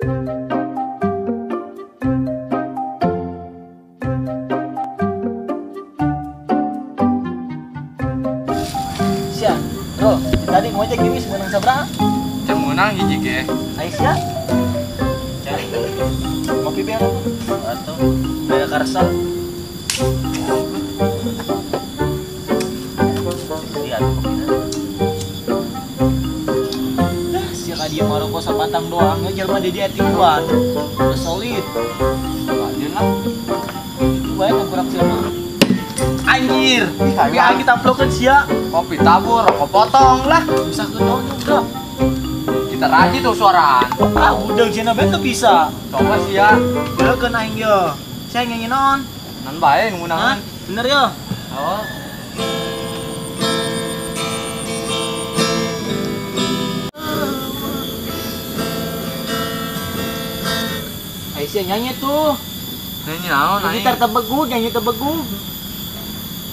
Sia, bro, tadi ngojek gini menang sabra? Can menang hiji ge. Aisyah? Ngopi biar apa? Atau bayar karsa? Lihat kopinya. Dah, sia dia maroko sapatang doang, jelema di dia tiluan. Udah solid. Lanjut lah. Itu bae kurang siapa? Anjir, kopi aing ditamplokeun sia. Kopi tabur, rokok potong lah. Bisa ke naon udah. Kita rajin tuh suaraan. Ah, udah jena bae teu bisa. Coba sia. Beukeun aing ye. Sia nyanyi naon? Nan bae ngunangan. Bener ya? Oh. Ayo sia nyanyi tuh. Nyanyi naon aing? Gitar tebegug, nyanyi tebegug.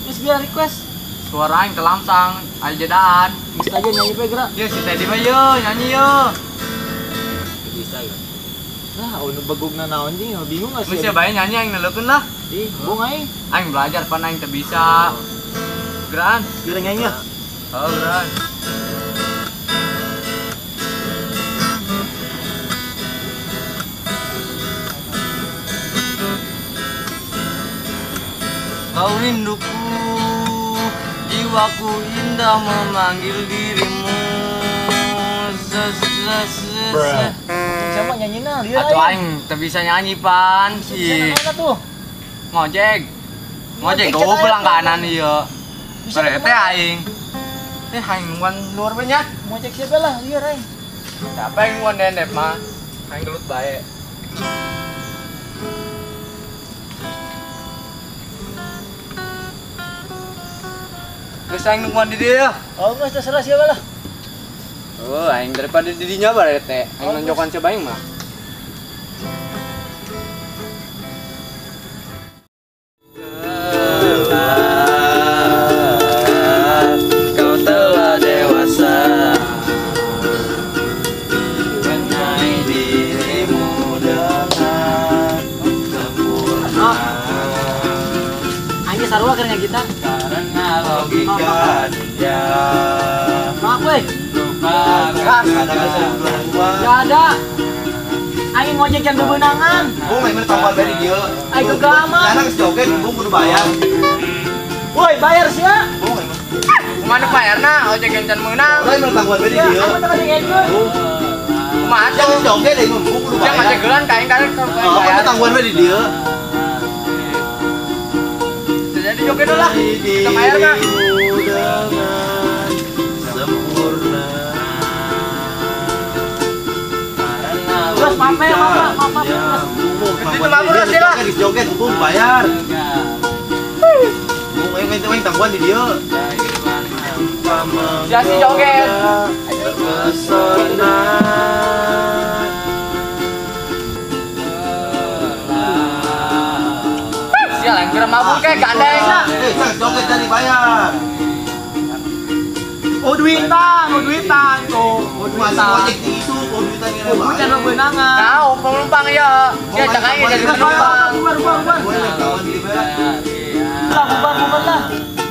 Terus biar request. Suara aing kelamsang, aing jedaan. Bisa aja nyanyi bae gerak. Ye si Teddy mah ye nyanyi ye. Bisa ya. Lah, anu begugna naon jeung bingung gak sih? Geus bae nyanyi aing neleukeun lah. Ih, bung aing. Aing belajar pan aing teu bisa. Geran, geura nyanyi ya. Oh, geran. Kau rinduku, jiwaku indah memanggil dirimu. Siapa nyanyi na? Lihat. Atuh aing teu bisa nyanyi pan. Bisa tuh. Ngojek. Ngojek goblok langganan ieu. Berete aing. Teh aing nungguan luar we nya. Ngojek siapa lah liar aing. Siapa yang nungguan dendep mah? Aing gelut bae. Geus aing nungguan di dieu. Oh, geus terserah siapa lah. Oh, aing daripada di dinya barete. Aing nonjokan coba aing mah. Kau telah dewasa, benahi dirimu dengan sempurna. Aing sarua keur kita. Karena logika dunia. Maaf weh. Gak ada. Aing ngojek yang bebenangan. Bung, aing tambah dari dia. Aing kegama. Karena geus joget, bung kudu bayar. Woi, bayar sia. Bung, aing. Kumaha bayarna ojek yang can meunang. Aing mah tangguhan dari dia. Aing mah tangguhan. Kumaha tuh geus joget aing mah bung kudu bayar. Yang ngajegelan ka aing kan bayar. Tangguhan dari dia. Jadi joget dulu lah. Kita bayar mah. Sempurna. Terus maaf ya, maaf. Itu mabur sih lah. Geus joget, bung bayar. Bung aing aing tangguhan di dieu. Sia si joget. Terpesona. Sia lain keur mabur ke gandeng. Eh, sang joget tadi bayar. Oh duitan tuh. Oh duitan. Masih ojek di isu, oh duitan ngene bae. Bukan bebenangan. Tahu penumpang ya. Sia cak aing jadi penumpang. Bubar. Lah bubar lah.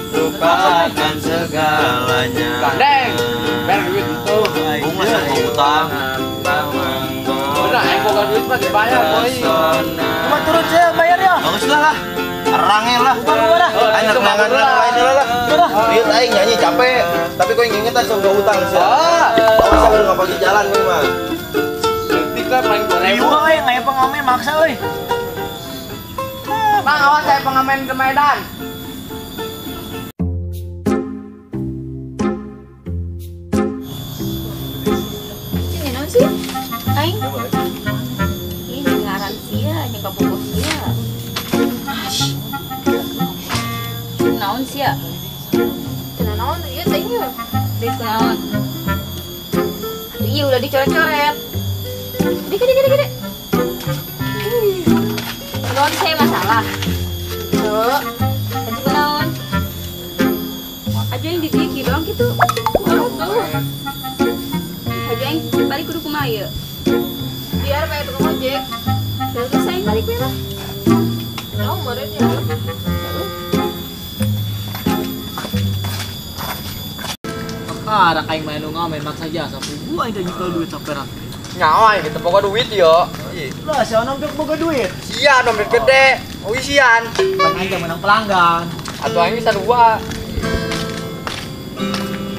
Lupakan segalanya. Gandeng. Bayar duit tuh. Bung masa mau utang. Udah, aing boga duit mah dibayar boy. Cuma turun saya bayar ya. Bagus lah. Arangnya lah. Bubar lah. Aing kenangan lain lah. Lihat aing nyanyi capek, tapi kau inget aja udah utang sih. Awas aku nggak pagi jalan gue mah. Detik lah paling 2000. Iya euy, ngaya pengamen maksa euy. Bang, awas saya pengamen ke Medan. Ini naon sih? Aing. Ini ngaran sia, jeung kabogoh sia. Naon sia? Naon ieu teh ieu? Deui kunaon? Atuh ieu udah dicoret-coret. Gede. Naon saya masalah. Tuh. Aja kunaon? Aja yang di dieu kieu doang kitu. Tuh. Aja yang balik kudu kumaha ieu? Biar bae tukang Tarik we lah. Oh, meureun ya. Perkara aing mah nu ngamen maksa jasa pugu aing teh nyekel duit saperak. Nyawa aing teu boga duit yo. Lah sia dompet boga duit. Sia dompet gede. Oh isian. Pan aing teh menang pelanggan. Atuh aing bisa dua.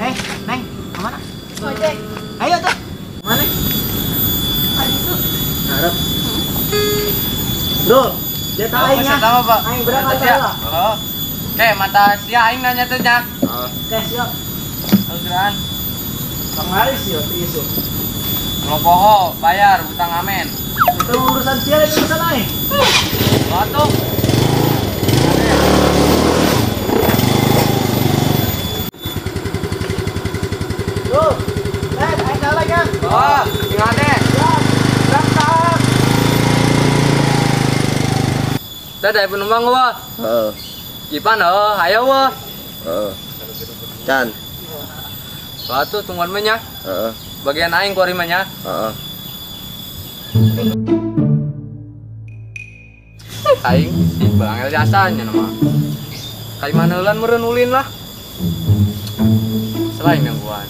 Eh, Neng, kemana? Ojek. Ayo tuh. Mana? Aduh. Harap. Bro, jatah aing nya. Aing berapa salah? Oh. Oke, mata sia aing nanya teh nya. Oke, siap. Algeran. Kemarin sih waktu itu. Kalau poho bayar hutang amen. Itu urusan sia, itu urusan aing. Batu. Tuh, aing salah ya. Oh, gimana? Ya, berangkat. Dadah penumpang gua. Heeh. Ipan heuh, ayo wah. Heeh. Can. Batu tungguan mah nya. Heeh. Bagian aing kuari mah nya. Heeh. Aing si bangel jasanya nama. Kai maneulan meureun ulin lah. Selain gangguan.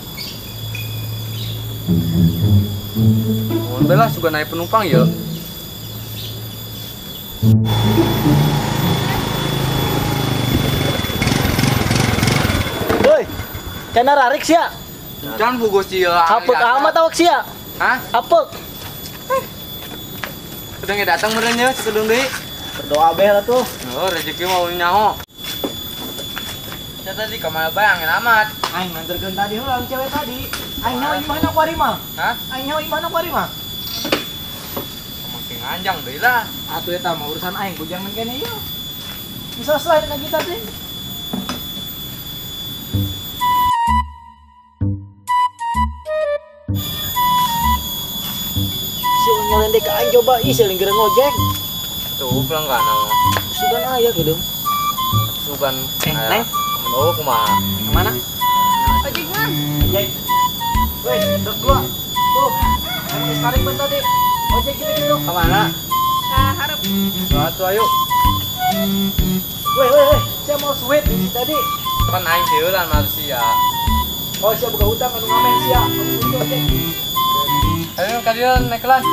Mun bae lah suka naik penumpang ya. Woi, cana rarik sia. Can pugu sia. Apek amat awak sia. Hah? Apek. Udah nggak datang meureun nya sekedung deui. Berdoa beh lah tuh. Oh, rezeki mau nyaho. Saya tadi kemana bae angin amat. Aing nganterkeun tadi heula cewek tadi. Aing nyaho imahna ku ari mah. Hah? Aing nyaho imahna ku ari mah. Makin nganjang deui lah. Atuh eta mah urusan aing ku jangan kene ieu. Bisa selesai lagi tadi. Si nyelendek ka aing coba ih si lingger ngojek. Tuh pelanggan mah. Sugan aya gitu. Sugan. Neng. Oh, kumaha? Kemana? Ojek mah. Ojek. Weh, dok gua. Tuh. Emang tarik ban tadi. Ojek gitu-gitu. Kemana? Ka hareup. Tuh, ayo. Weh, weh, weh. Saya mau sweet di tadi. Kan aing seulan mah sia. Oh, sia buka hutang anu ngamen sia. Ojek. Ayo kalian naik kelas.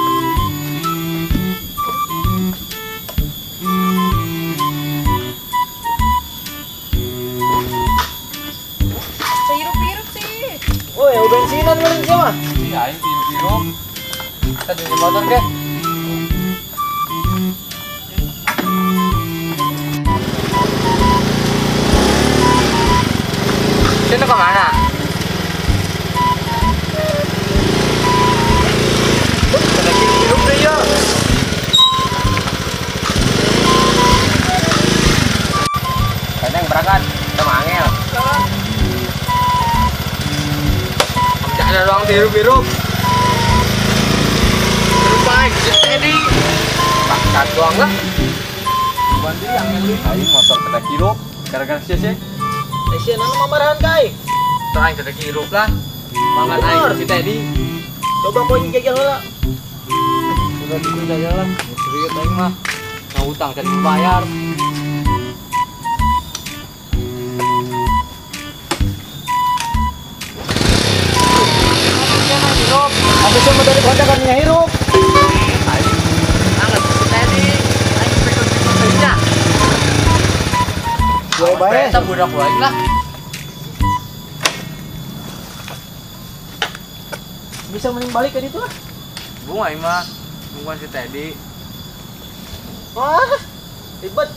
Hirup-hirup sih. Woi, bensinan meureun sia mah. Iya, aing hirup-hirup. Kita jadi motor ge. Kita kemana? Hirup deh ya. Kadang berangkat, kita mangel. Ada ruang biru-biru. Biru baik, steady. Bakat doang lah. Bantu yang ngeli. Aing motor kada hirup, gara-gara sia sih. Eh sia nana mamarahan kai. Tong aing kada hirup lah. Mangan aing si Teddy. Coba kau ini jajal heula. Udah gitu jajal lah. Serius aing mah. Ngutang can bayar. Habis sama dari kota kan hirup. Aing anget si Teddy. Aing pikir-pikir deui nya. Gue bae. Eta budak wae lah. Bisa mending balik ke ditu lah. Bunga aing mah. Nungguan si Teddy. Wah, ribet.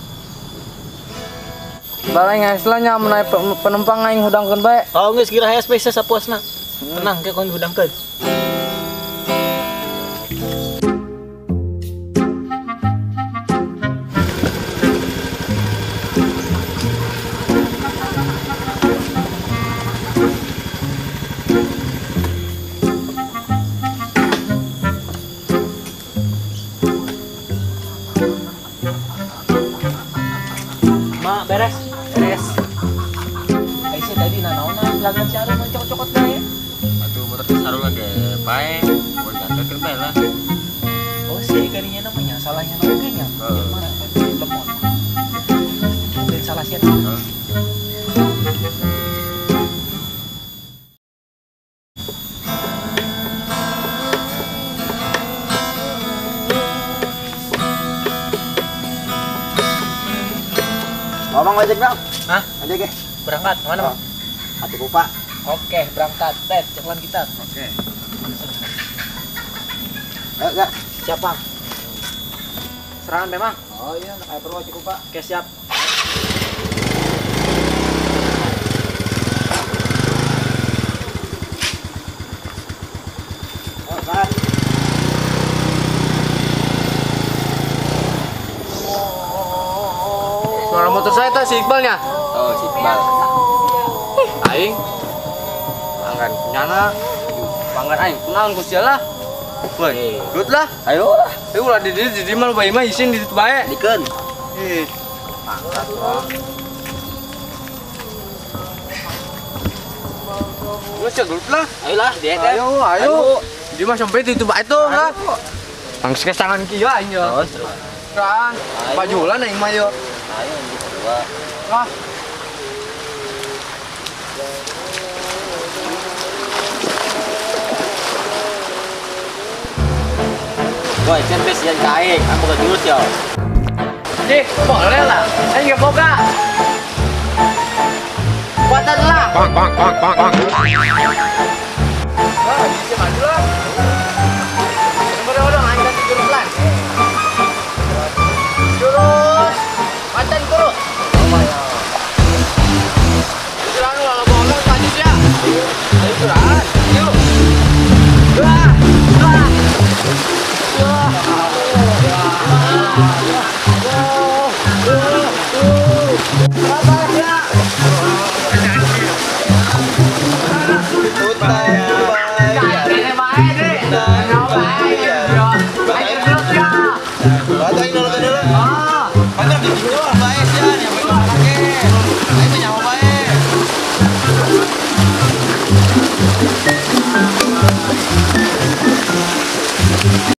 Balai ngaslah nya mun naik penumpang aing hudangkeun bae. Oh, geus kira HSP sapuasna. Tenang ke kon hudangkeun. Mak, beres. Beres. Aisyah tadi nanaona pelanggan si Arun cokot-cokot bae. Atuh motor si Arun ge bae, buat ganterkeun bae lah. Oh, si kadinya namanya salahnya oge nya. Ngomong ojek dong. Hah? Ojek ya? Berangkat, kemana bang? Hati Pupa. Oke, berangkat. Ted, ceklan kita. Oke. Ayo, Kak. Siap, Bang. Serangan memang. Oh iya, kayak perlu ojek Pupa. Oke, siap. Oh, Pak. Suara motor saya tuh si Iqbalnya. Oh, si Iqbal. Aing. Pelanggan nyana. Pelanggan aing kunaon ku sia lah. Woi, geut lah. Ayo lah. Ayo ulah di dieu di mah bae mah isin di ditu bae. Dikeun. Ih. Pangkat lah. Lu sia geut lah. Ayo lah, dia teh. Ayo, ayo. Di mah sampai di ditu bae tuh lah. Langsung ke tangan kieu aing yo. Terus, terus. Kan, bajulan aing mah yo. Ayo dua. Lah. Woi, kan bes yang kae, aku boga jurus yo. Cik, boleh lah. Aing nggak boga. Buatan lah. Bang, bang, bang, bang, bang. Wah, bisa maju lah.